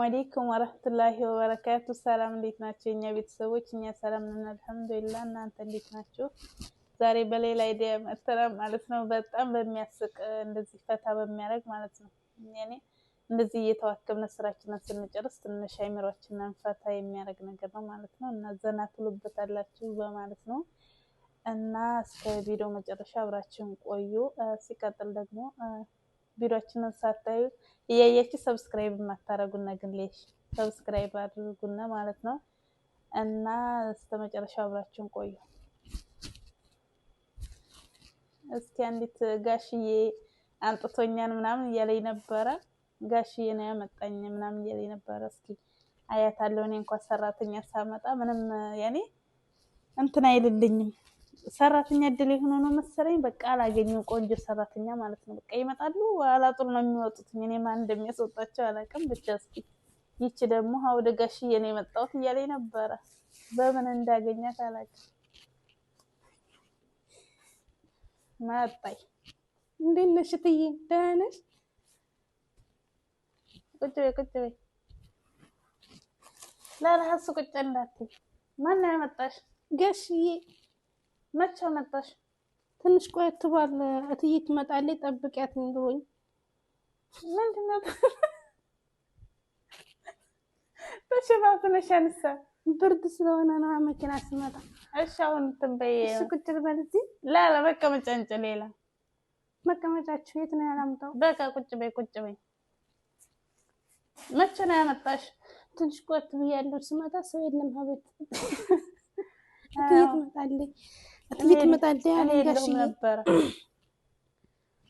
አለይኩም ወረህመቱላሂ ወበረካቱ። ሰላም እንዴት ናቸው የእኛ ቤተሰቦች? እኛ ሰላም ነን አልሐምዱሊላህ። እናንተ እንዴት ናችሁ? ዛሬ በሌላ idea መጥተናል ማለት ነው። በጣም በሚያስቅ እንደዚህ ፈታ በሚያደርግ ማለት ነው። እኔ እንደዚህ እየተዋከብን ስራችንን ስንጨርስ ትንሽ አይምሯችንን ፈታ የሚያደርግ ነገር ነው ማለት ነው እና ዘና ትሉበታላችሁ በማለት ነው እና እስከ ቪዲዮ መጨረሻ አብራችሁን ቆዩ። ሲቀጥል ደግሞ ቪዲዮችንን ሳታዩ እያያችሁ subscribe የማታደርጉና ግን ليش subscribe አድርጉና ማለት ነው እና እስከ መጨረሻው አብራችሁን ቆዩ። እስኪ አንዲት ጋሽዬ አንጥቶኛን ምናምን እያለኝ ነበረ። ጋሽዬ ነው ያመጣኝ ምናምን እያለኝ ነበረ። እስኪ አያታለሁ። እኔ እንኳን ሰራተኛ ሳመጣ ምንም ያኔ እንትን አይልልኝም። ሰራተኛ እድል የሆነ ነው መሰለኝ። በቃ አላገኘም ቆንጆ ሰራተኛ ማለት ነው። በቃ ይመጣሉ፣ አላጡር ነው የሚወጡት። እኔ ማን እንደሚያስወጣቸው አላውቅም። ብቻ እስኪ ይቺ ደግሞ ወደ ጋሽዬ ነው የመጣሁት እያለኝ ነበረ። በምን እንዳገኛት አላውቅም። መጣይ እንዴት ነሽ እትዬ? ደህና ነሽ? ቁጭ በይ ቁጭ በይ። ለራሱ ቁጭ እንዳትይ። ማነው ያመጣሽ? ጋሽዬ። መቼ መጣሽ? ትንሽ ቆየት ብሏል። እትዬ ትመጣለች ጠብቂያት ብሎኝ። ምንድን ነው ተሸፋፍነሽ አንሳ? ብርድ ስለሆነ ነው መኪና ስመጣ። እሺ አሁን እንትን በይ። እሺ ቁጭ ልበል እዚህ? ላላ መቀመጫ እንጭ ሌላ መቀመጫችሁ የት ነው ያላምጣው? በቃ ቁጭ በይ ቁጭ በይ። መቼ ነው ያመጣሽ? ትንሽ ቆየት ብያለሁ። ስመጣ ሰው የለም አቤት። እትዬ ትመጣለች እትዬ ትመጣለች አለኝ ጋሽዬ። ነበረ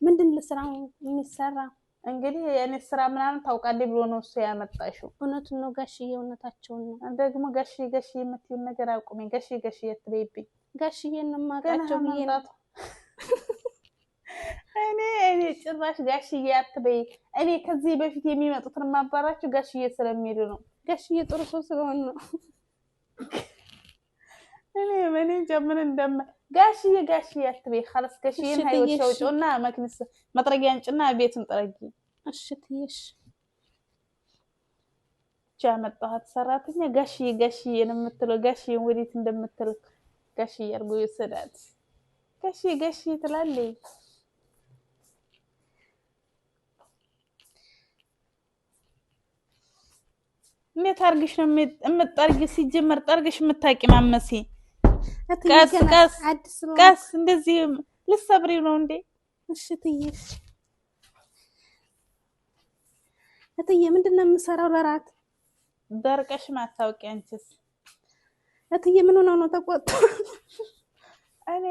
ምንድን ነው ስራው የሚሰራ? እንግዲህ የእኔ ስራ ምናምን ታውቃለች ብሎ ነው እሱ ያመጣሽው። እውነቱን ነው ጋሽዬ፣ እውነታቸውን ነው። ደግሞ ጋሽዬ ጋሽዬ የምትይውን ነገር አቁሜ። ጋሽዬ ጋሽዬ አትበይብኝ። ጋሽዬን ነው ገና የማውቃቸው ብዬ ነው። መምጣቱ እኔ እኔ ጭራሽ ጋሽዬ አትበይ። እኔ ከዚህ በፊት የሚመጡትን የማባራችሁ ጋሽዬ ስለሚሉ ነው። ጋሽዬ ጥሩ ሰው ስለሆነ ነው። እኔ እኔ እንጃ ምን እንደማ ጋሽዬ ጋሽዬ አትበይ። خلاص ጋሽዬን እሺ ሀይወት እትዬ፣ እሺ። ሸውጪውና መክንስ መጥረጊያ አንጭና ቤቱን ጥረጊ። እሺ እትዬ፣ እሺ። ብቻ ያመጣኋት ሰራተኛ ጋሽዬ ጋሽዬ ነው የምትለው። ጋሽዬን ወዴት እንደምትልክ ጋሽዬ አድርጎ ይወሰዳት። ጋሽዬ ጋሽዬ ትላለች። እንዴት አድርገሽ ነው የምትጠርጊው? ሲጀመር ጠርገሽ የምታውቂ ማመሴ። እትዬ ቀስ ገና ቀስ አዲስ ስለሆንኩ። ቀስ እንደዚህ ልትሰብሪው ነው እንዴ? እሺ እትዬ፣ እሺ። እትዬ ምንድን ነው የምሰራው ለራት? ደርቀሽ ማታውቂ አንቺስ። እትዬ ምን ሆነው ነው ተቆጡ? እኔ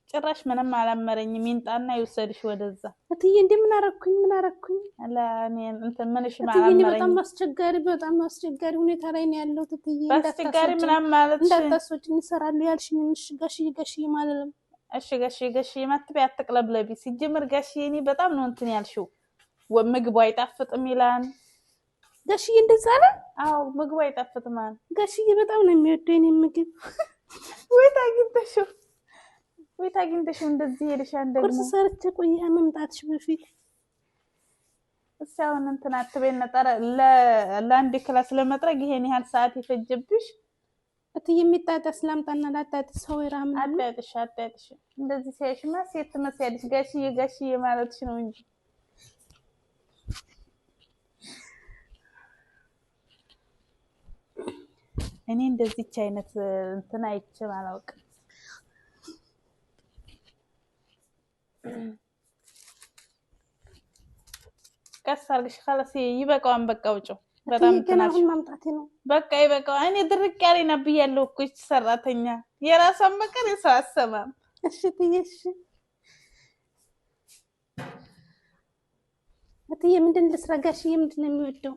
ጭራሽ ምንም አላመረኝም። ይምጣና ይውሰድሽ ወደዛ። እትዬ እንዴ ምን አረኩኝ? ምን አረኩኝ? ለእኔ እንትን ምንሽም እትዬ እኔ በጣም አላመረኝም። አስቸጋሪ በጣም አስቸጋሪ ሁኔታ ላይ ነው ያለሁት እትዬ። በአስቸጋሪ እንዳታስወጪኝ ምናምን ማለት እንዳታስወጪኝ እሰራለሁ ያልሽኝ እሺ ጋሽዬ ጋሽዬ ማለለም። እሺ ጋሽዬ ጋሽዬ ማትበይ አትቅለብለቢ። ሲጀምር ጋሽዬ እኔ በጣም ነው እንትን ያልሽው። ምግቡ አይጣፍጥም ይላል። ጋሽዬ እንደዛ አለ? አዎ ምግቡ አይጣፍጥም አለ። ጋሽዬ በጣም ነው የሚወደው የእኔን ምግብ። ወይት አግኝተሽው ወይት አግኝተሽው እንደዚህ ሄደሻል ቁርስ ደግሞ ሰርቼ ቆየ መምጣትሽ በፊት። እስኪ አሁን እንትን አትበይና ጠረ ለአንድ class ለመጥረግ ይሄን ያህል ሰዓት የፈጀብሽ። እትዬ የሚጣጠስ ላምጣና ላጣጥስ ሰው ወይራ ምናምን። አጣጥሽ አጣጥሽ እንደዚህ ሲያይሽማ ሴት ትመስያለሽ። ጋሽዬ ጋሽዬ ማለትሽ ነው እንጂ እኔ እንደዚች አይነት እንትን አይቼም አላውቅም። ቀስ አድርግሽ خلاص ይበቃዋን። በቃ ውጭው በጣም እትዬ ገና እንትን አሁን አልሽው። ማምጣቴ ነው። በቃ ይበቃዋል። እኔ ድርቅ ያለኝ ነው ብያለሁ እኮ ይህች ሰራተኛ የራሷን መቀር የሰው አሰማም። እሺ እትዬ፣ እሺ። እትዬ ምንድን ልስራ? ጋሽዬ ምንድን ነው የሚወደው?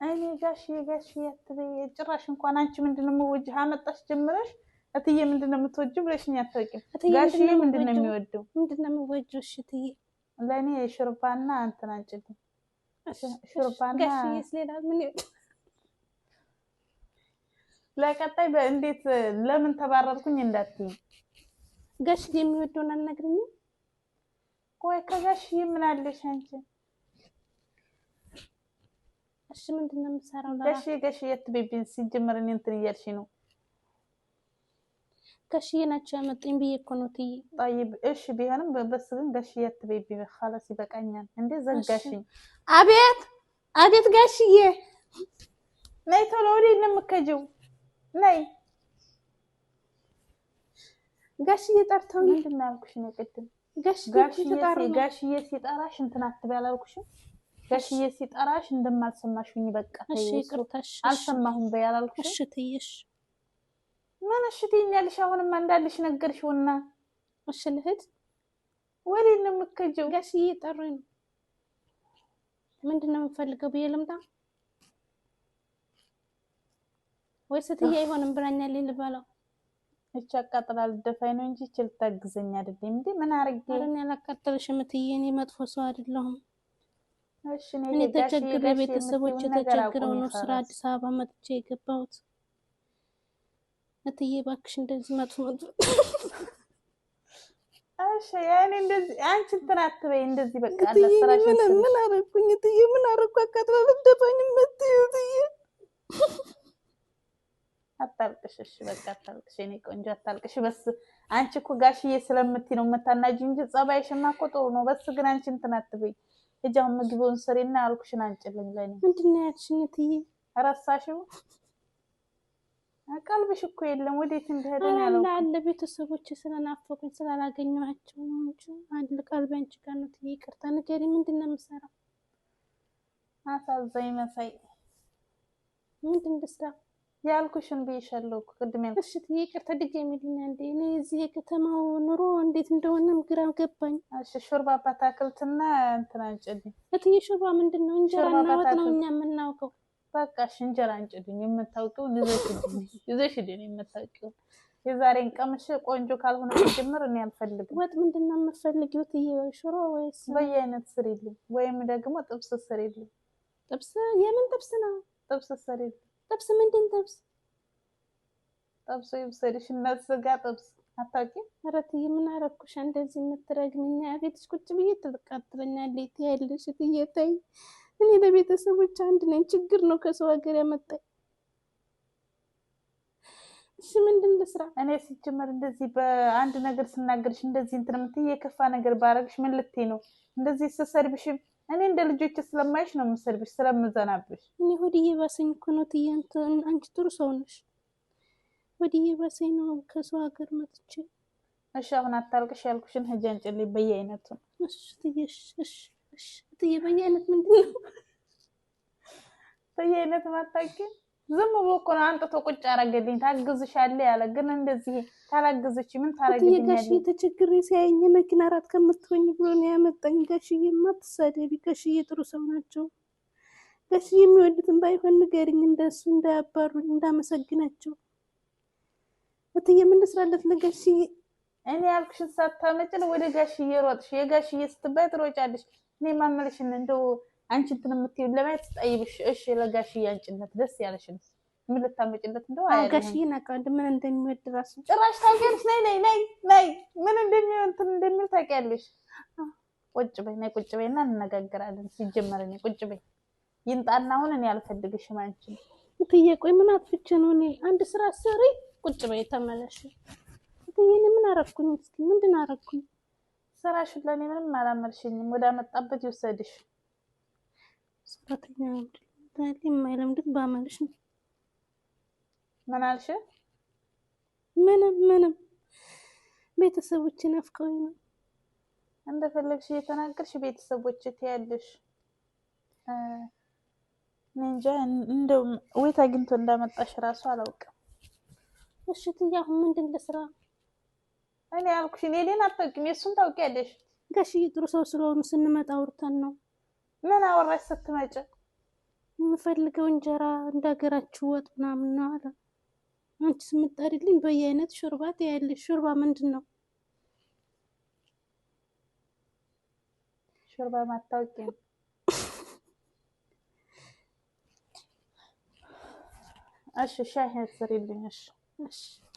እኔ ጋሽዬ ጋሽዬ አትበይ ጭራሽ። እንኳን አንቺ ምንድን ነው የምወጂው አመጣሽ ጀምረሽ እትዬ ምንድን ነው የምትወጂው ብለሽኝ አታውቂም። እትዬ ጋሽዬ ምንድን ነው ምንድን ነው የምወጂው? የሚወደው? ምንድን ነው የምወጂው? እሺ እትዬ። ለእኔ ሹርባና እንትን አንጭልኝ። እሺ ሹርባና ጋሽዬስ ሌላ ምን ይወድ? ለቀጣይ እንዴት ለምን ተባረርኩኝ እንዳትዪ። ጋሽዬ የሚወደውን አልነግረኝም? ቆይ ከጋሽዬ ምን አለሽ አንቺ? እሺ ምንድን ነው የምሰራው? ጋሽዬ ጋሽዬ አትበይብኝ። ሲጀመር እኔ እንትን እያልሽ ነው። ጋሽዬ ናቸው ያመጡኝ ብዬ እኮ ነው እትዬ። طيب እሺ ቢሆንም بس ግን ጋሽዬ አትበይብኝ። خلاص ይበቃኛል። እንዴ ዘጋሽኝ። አቤት አቤት ጋሽዬ ነይ ቶሎ፣ ወዴት ነው የምትከጂው? ነይ ጋሽዬ ጠርተውኝ። ምንድን ነው ያልኩሽ እኔ ቅድም? ጋሽዬ ሲጠራሽ እንትን አትበይ አላልኩሽም? ጋሽዬ ሲጠራሽ እንደማልሰማሽ ሁኚ። በቃ አልሰማሁም በይ አላልኩሽም? እሺ እትዬ እሺ። ምን እሺ ትይኛለሽ? አሁንማ እንዳለሽ ነገርሽውና። እሺ ልሂድ። ወዴት ነው የምትከጂው? ጋሽዬ ጠሩኝ ነው። ምንድን ነው የምፈልገው ብዬ ልምጣ ወይስ እትዬ አይሆንም ብላኛለች ልበለው? እቺ አቃጥላ ልደፋኝ ነው እንጂ እቺ ልታግዘኝ አይደለም። እንዴ ምን አድርጌ? ኧረ እኔ አላቃጠልሽም እትዬ፣ እኔ መጥፎ ሰው አይደለሁም። እሺ እኔ ተቸግሬ ቤተሰቦቼ ተቸግረው ነው ስራ አዲስ አበባ መጥቼ የገባሁት። እትዬ እባክሽ እንደዚህ መጥፎ መጥፎ እሺ ያኔ እንደዚህ አንቺ እንትን አትበይ፣ እንደዚህ በቃ አለ ስራሽ። ምን አደረኩኝ እትዬ? ምን አደረኩ? አቃጥላ ልደፋኝ የምትይው እትዬ? አታልቅሽ። እሺ በቃ አታልቅሽ፣ የእኔ ቆንጆ አታልቅሽ። بس አንቺ እኮ ጋሽዬ ስለምትይ ነው የምታናጂው እንጂ ጸባይሽማ እኮ ጥሩ ነው። بس ግን አንቺ እንትን አትበይ። ሂጂ አሁን ምግቡን ስሪና ያልኩሽን አንጭልኝ ለእኔ። ምንድን ነው ያልሽኝ እትዬ? ረሳሽው? ቀልብሽ እኮ የለም ወዴት እንደሄደ ነው ያለው። አለ ቤተሰቦቼ ስለናፈቁኝ ስላላገኘኋቸው ነው እንጂ አለ ቀልቤ አንቺ ጋር ነው እትዬ። ይቅርታ ንገሪኝ፣ ምንድን ነው የምሰራው? አሳዛኝ መሳይ። ምንድን ልስራ? ያልኩሽን ብዬሻለሁ እኮ ቅድም ያልኩሽ። እሺ እትዬ ይቅርታ ድገሚልኝ አንዴ። እኔ እዚህ የከተማው ኑሮ እንዴት እንደሆነም ግራ ገባኝ። እሺ ሾርባ በአታክልትና እንትን አንጭልኝ እትዬ። ሾርባ ምንድን ነው? እንጀራና ወጥ ነው እኛ የምናውቀው። በቃ እሺ እንጀራ አንጭልኝ። የምታውቂውን ይዘሽ ሂጂ፣ የምታውቂውን የዛሬን ቀምሼ ቆንጆ ካልሆነ ጀምር እኔ አልፈልግም። ወጥ ምንድን ነው የምትፈልጊው እትዬ? ሽሮ ወይስ በየአይነት ስሪልኝ፣ ወይም ደግሞ ጥብስ ስሪልኝ። ጥብስ? የምን ጥብስ ነው? ጥብስ ስሪልኝ። ጥብስ ምንድን ጥብስ? ጥብሱ ይብሰልሽ እና ስጋ ጥብስ አታውቂም? ኧረ እትዬ ምን አደረኩሽ እንደዚህ የምትረግሚኝ? ቤትሽ ቁጭ ብዬ ትቃጥለኛለች ትያለሽ። እትዬ ተይ፣ እኔ ለቤተሰቦች አንድ ነኝ። ችግር ነው ከሰው ሀገር ያመጣኝ። እሺ ምንድን ልስራ? እኔ ሲጀመር እንደዚህ በአንድ ነገር ስናገርሽ እንደዚህ እንትን የምትይ የከፋ ነገር ባረግሽ ምን ልትይ ነው? እንደዚህ ስሰድብሽም እኔ እንደ ልጆች ስለማይሽ ነው የምሰድብሽ፣ ስለምዘናብሽ። እኔ ሆድዬ ባሰኝ እኮ ነው እትዬ። አንቺ ጥሩ ሰው ነሽ። ሆድዬ ባሰኝ ነው ከሰው ሀገር መጥቼ። እሺ አሁን አታልቅሽ፣ ያልኩሽን ሂጂ አንጭልኝ በየአይነቱ። እሺ እትዬ፣ እሺ እሺ እትዬ። በየአይነት ምንድን ነው በየአይነት? ማታውቂም? ዝም ብሎ እኮ ነው አንጥቶ ቁጭ አደረገልኝ። ታግዝሻለሁ ያለ ግን እንደዚህ ታላግዝች ምን ታረግልኛለሽ? ጋሽዬ ተቸግሬ ሲያየኝ የመኪና አራት ከምትሆኝ ብሎ ነው ያመጣኝ። ጋሽዬማ አትሳደቢ፣ ጋሽዬ ጥሩ ሰው ናቸው። ጋሽዬ የሚወዱትን ባይሆን ንገሪኝ፣ እንደሱ እንዳያባሩኝ፣ እንዳመሰግናቸው። እትዬ ምን ልስራለት ለጋሽዬ? እኔ ያልኩሽን ሳታመጭን ወደ ጋሽዬ ሮጥሽ። የጋሽዬ ስትባይ ትሮጫለሽ። እኔ ማመለሽን እንደው አንቺ እንትን የምትይው ለማየት ስጠይብሽ፣ እሺ ለጋሽዬ አንጭነት ደስ ያለሽን ምን ልታመጭለት እንደው አዎ ጋሽዬን አውቀዋለሁ ምን እንደሚወድ እራሱ። ጭራሽ ታውቂያለሽ። ነይ ነይ ነይ ነይ ምን እንደሚወድ እንትን እንደሚል ታውቂያለሽ። ቁጭ በይ ነይ ቁጭ በይና እንነጋገራለን። ሲጀመር እኔ ቁጭ በይ ይምጣና አሁን እኔ አልፈልግሽም አንቺን። እትዬ ቆይ ምን አጥፍቼ ነው እኔ? አንድ ስራ ስሪ ቁጭ በይ ተመለሽ። እትዬ እኔ ምን አደረኩኝ? እስኪ ምንድን አደረኩኝ? ስራሽን ለእኔ ምንም አላመልሽኝም። ወደ አመጣበት ይውሰድሽ። ሰራተኛ የማይለምድም ባመልሽ ነው። ምን አልሽ? ምንም ምንም፣ ቤተሰቦቼ ናፍቀውኝ ነው። እንደፈለግሽ እየተናገርሽ ቤተሰቦች ትያለሽ። እኔ እንጃ እንደው ወይት አግኝቶ እንዳመጣሽ እራሱ አላውቅም። እሺ እትዬ አሁን ምንድን ልስራ? እኔ ያልኩሽ እኔ እኔን አታውቂም፣ የእሱን ታውቂያለሽ። ጋሽዬ ጥሩ ሰው ስለሆኑ ስንመጣ አውርተን ነው። ምን አወራሽ ስትመጪ? የምፈልገው እንጀራ እንዳገራችሁ ወጥ ምናምን ነው አለ። አንቺ ስምጠሪልኝ በየአይነት ሾርባ ትያለሽ። ሾርባ ምንድን ነው? ሾርባ ማታውቂም? እሺ ሻይ ስሪልኝ። እሺ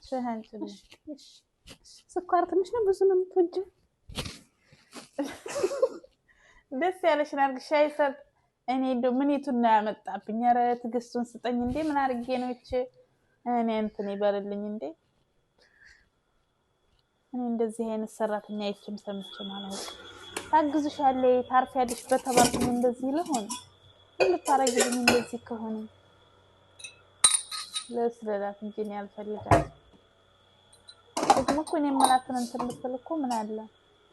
ሻይ አንጭልኝ። ስኳር ትንሽ ነው ብዙ ነው የምትወጂው? ደስ ያለሽን አድርግ። ሻይ እኔ እንደው ምን የቱን ነው ያመጣብኝ? ኧረ ትዕግስቱን ስጠኝ እንዴ! ምን አድርጌ ነው ይች እኔ እንትን ይበልልኝ እንዴ! እኔ እንደዚህ አይነት ሰራተኛ አይቼም ሰምቼም አላውቅም። ታግዝሻለች፣ ታርፊያለሽ በተባልኩኝ እንደዚህ ልሆን? ምን ልታረጊልኝ እንደዚህ ከሆነ? ለስለላት እንጂ እኔ አልፈልጋትም። ደግሞ እኮ እኔ የምላትን እንትን ልትል እኮ ምን አለ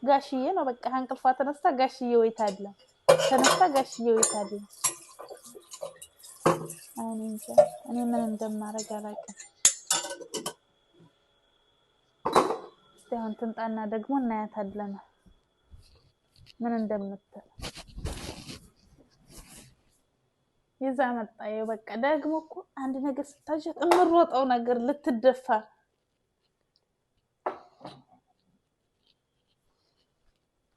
ጋሽዬ ነው በቃ። እንቅልፏ ተነስታ ጋሽዬ ወይት አለ ተነስታ ጋሽዬ ወይት አለ። እኔ እንጃ እኔ ምን እንደማደርግ አላውቅም። እስኪ አሁን ትምጣና ደግሞ እናያታለን ምን እንደምትል። ይዛ መጣ። ይኸው በቃ ደግሞ እኮ አንድ ነገር ስታዣት የምሮጠው ነገር ልትደፋ።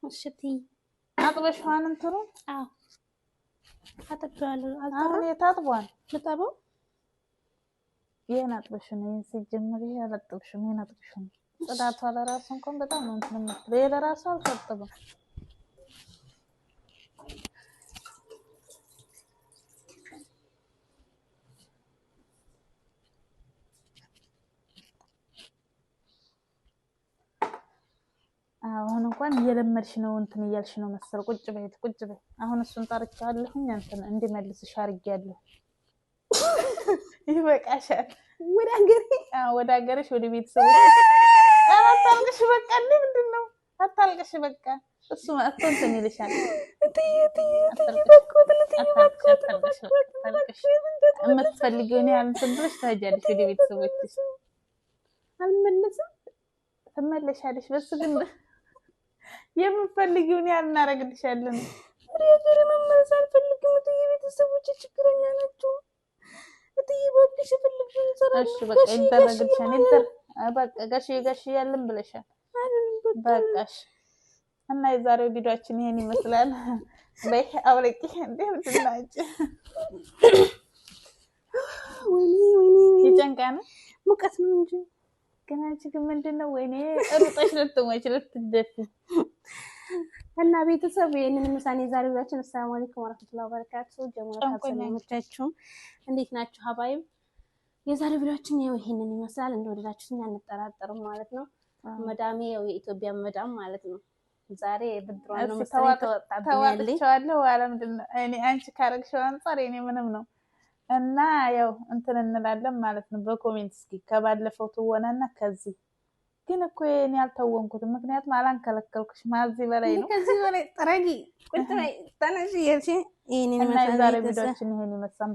እሺ እትዬ። አጥበሽዋን እንትኑን? አዎ አጥቤዋለሁ። አሁን አልጠራም። የታጥቧል። ልጠበው? ይሄን አጥበሽ ነው። ይሄን ሲጀምር ይሄ አላጠብሽም። ይሄን አጥበሽ ነው። ጽዳቷ ለራሱ እንኳን በጣም ነው እንትን የምትለው። ይሄ ለራሱ አልታጠበም። አሁን እንኳን እየለመድሽ ነው እንትን እያልሽ ነው መሰል። ቁጭ በይ ቁጭ በይ። አሁን እሱን ጠርቼዋለሁኝ እንትን እንዲመልስሽ አድርጌያለሁ። ይበቃሻል። ወደ ሀገሬ። አዎ፣ ወደ ሀገርሽ ወደ ቤተሰቦች። ኧረ አታልቅሽ በቃ። እንዴ ምንድን ነው? አታልቅሽ በቃ። እሱ መጥቶ እንትን ይልሻል። እትዬ እትዬ እትዬ አታልቅሽ፣ እባክዎትን እትዬ አታልቅሽ፣ እባክዎትን አታልቅሽ፣ እባክዎትን አታልቅሽ። እባክዎትን እንዳትመልሱኝ። የምትፈልጊውን ያህል እንትን ብለሽ ትሄጃለሽ ወደ ቤተሰቦችሽ። አልመለስም። ትመለሻለሽ። በሱ ግን የምትፈልጊውን ያህል እናደርግልሻለን። ወደ ሀገሬ መመለስ አልፈልግም እትዬ። ቤተሰቦቼ ችግረኛ ናቸው። እትዬ እባክሽ የፈለግሽውን እሰራለሁ። እሺ በቃ ጋሽዬ ጋሽዬ ይደረግልሻል። ማለት በቃ ጋሽዬ ጋሽዬ ያለን ብለሻል። አይደለም በቃ። በቃሽ። እና የዛሬው ቪዲዮአችን ይሄን ይመስላል። በይ አውልቂ። እንዴ ምንድን ነው አንቺ? ወይኔ ወይኔ ወይኔ የጨንቃ ነው ሙቀት ነው እንጂ። ግን አንቺ ግን ምንድን ነው? ወይኔ ሩጠሽ ልትሞች ልትደፊ። እና ቤተሰብ ይህንን ምሳኔ የዛሬው ቪዲዮአችን። አሰላሙ አለይኩም ወራህመቱላሂ ወበረካቱ። ጀሙላ ጨንቆኛል። ካልሰላሞቻችሁም እንዴት ናችሁ ሀባይብ? የዛሬው ቪዲዮአችን ይኸው ይሄንን ይመስላል። እንደወደዳችሁት አንጠራጠርም ማለት ነው። መዳሜ ያው የኢትዮጵያ መዳም ማለት ነው። ዛሬ ብድሯን ነው እስኪ መሰለኝ ተወጣብኛለች። ተዋጥቼዋለሁ። ኋላ ምንድን ነው እኔ አንቺ ካረግሽው አንጻር እኔ ምንም ነው። እና ያው እንትን እንላለን ማለት ነው በ comment እስኪ ከባለፈው ትወናና ከዚህ ግን እኮ እኔ አልተወንኩትም፣ ምክንያቱም አላንከለከልኩሽም። ከዚህ በላይ ነው። ከዚህ በላይ ጠረጊ ቁጭ በይ ተነሺ እያልሽ ይሄንን እና ይመስላል የዛሬ ቤተሰብ። ቪዲዮአችን ይሄን ይመስላል።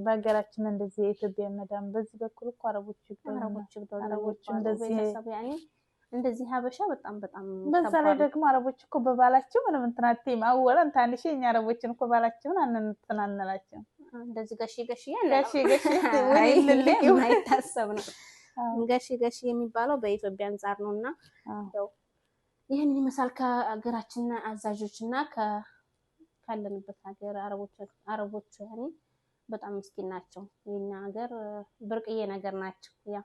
በሀገራችን እንደዚህ የኢትዮጵያ መዳም በዚህ በኩል እኮ አረቦች ይባላሉ። አረቦች ይብዳሉ አረቦች የሚባሉ እንደዚህ ቤተሰብ ያኔ እንደዚህ ሀበሻ በጣም በጣም በዛ ላይ ከባድ ነው። ደግሞ አረቦች እኮ በባላቸው ምንም እንትን አትይም። አወለን ታንሽ የኛ አረቦችን እኮ ባላቸውን እንትን አንላቸውም። እንደዚህ ገሺ ገሺ ገሺ ገሺ አይ ወይ ልልቅ የማይታሰብ ነው። ገሺ ገሺ የሚባለው በኢትዮጵያ አንጻር ነው። እና ያው ይህንን ይመስላል ከሀገራችን አዛዦች እና ካለንበት ሀገር አረቦች ያኔ በጣም ምስኪን ናቸው። የኛ ሀገር ብርቅዬ ነገር ናቸው። ያ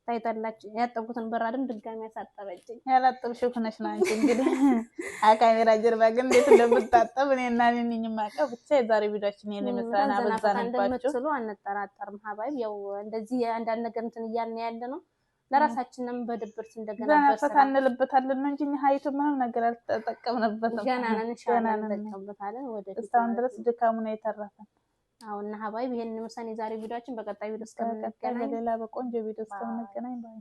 ታይታላችሁ። ያጠብኩትን በራድም ድጋሚ ያሳጠበችኝ። ያላጠብሽው ሆነሽ ነው አንቺ እንግዲህ ካሜራ ጀርባ ግን እንዴት እንደምታጠብ እኔና እኔ ነኝ የማውቀው። ብቻ የዛሬ ቪዲዮአችን ይሄን ይመስላል። ዘና ፈታ አበዛንባችሁ። እንደምትሉ አንጠራጠርም። ሀባይብ ያው እንደዚህ አንዳንድ ነገር እንትን እያልን ያለ ነው ለራሳችንም በድብርት እንደገና ዘና ፈታ በስራ እንልበታለን ነው እንጂ እኛ ሀይቱ ምንም ነገር አልተጠቀምንበትም። ገና ነን። ገና ኢንሻአላህ ነን። እንጠቀምበታለን ወደፊት እስካሁን ማለት ድረስ ነው። ድካሙ ነው የተረፈን። አዎ እና ሀባይብ ይሄንን ምሳሌ የዛሬ ቪዲዮአችን በቀጣይ ቪዲዮ በቀጣይ እስከምንገናኝ በሌላ በቆንጆ ቪዲዮ እስከምንገናኝ bye።